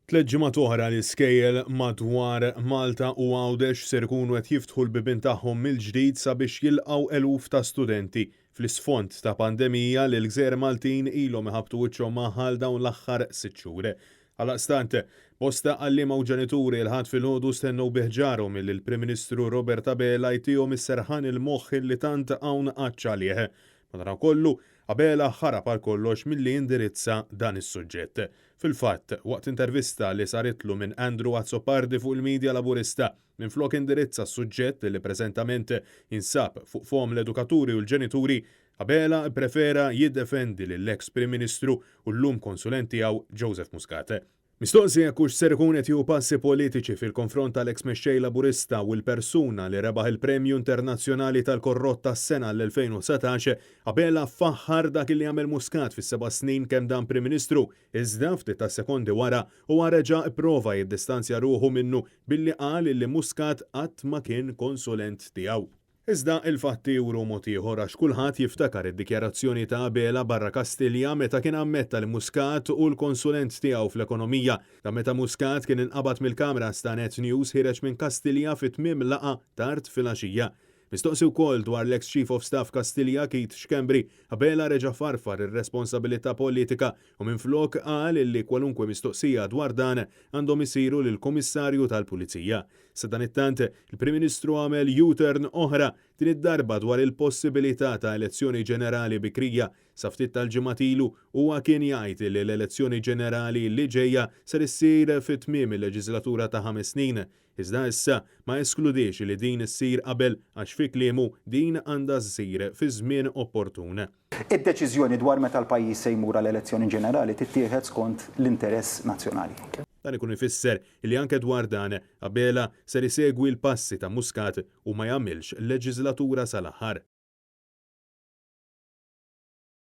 Tlet ġimgħat oħra l-iskejjel madwar Malta u Għawdex ser ikunu qed jiftħu l-bibien tagħhom mill-ġdid sabiex jilqgħu eluf ta' studenti fl-isfond ta' pandemija li l-gżejjer Maltin ilhom iħabbtu wiċċhom magħha għal dawn l-aħħar sitt xhur. Għaldaqstant, bosta għalliema u ġenituri l-Ħadd filgħodu stennew bi ħġarhom illi l-Prim Ministru Robert Abela jtihom is-serħan il-moħħ illi tant hawn għatx għalih. Madankollu, Abela ħarab għal kollox milli jindirizza dan is-suġġett. Fil-fatt, waqt intervista li saritlu minn Andrew Azzopardi fuq il-media Laburista, minflok indirizza s-suġġett li preżentament jinsab fuq fomm l-edukaturi u l-ġenituri, Abela pprefera jiddefendi lill-eks Prim Ministru u llum konsulent tiegħu Joseph Muscat. Mistoqsi jekk hux ser ikun qed jieħu passi politiċi fil-konfront tal-eks Mexxej Laburista u l-persuna li rebaħ il-Premju Internazzjonali tal-Korrott tas-Sena għall-2019, Abela faħħar dak li għamel Muscat fis-seba' snin kemm dam Prim Ministru, iżda ftit tas-sekondi wara huwa reġa' pprova jiddistanzja ruħu minnu billi qal li Muscat qatt ma kien konsulent tiegħu. Iżda il-fatti juru mod ieħor għax kulħadd jiftakar id-dikjarazzjoni ta' Abela barra Kastilja meta kien ammetta li Muscat hu l-konsulent tiegħu fl-ekonomija. Dan meta Muscat kien inqabad mill-kameras ta' Net News ħiereġ minn Kastilja fi tmiem laqgħa tard filgħaxija. Mistoqsi wkoll dwar l-eks Chief of Staff Kastilja Keith Schembri, Abela reġa' farfar ir-responsabilità politika u minflok qal li kwalunkwe mistoqsija dwar dan għandhom isiru lill-Kummissarju tal-Pulizija. Sadanittant, il-Prim Ministru għamel U-turn oħra, din id-darba dwar il-possibilità ta' elezzjoni ġenerali bikrija. Sa ftit tal-ġimgħat ilu, huwa kien jgħid li l-elezzjoni ġenerali li ġejja ser issir fi tmiem il-leġiżlatura ta' ħames snin. Iżda issa ma eskludiex li din issir qabel għax fi kliemu din għandha ssir fi żmien opportun. Id-deċiżjoni dwar meta l-pajjiż se jmur għal elezzjoni ġenerali tittieħed skont l-interess nazzjonali. Dan ikun ifisser li anke dwar dan, Abela ser isegwi l-passi ta' Muscat u ma jagħmilx leġiżlatura sal-aħħar.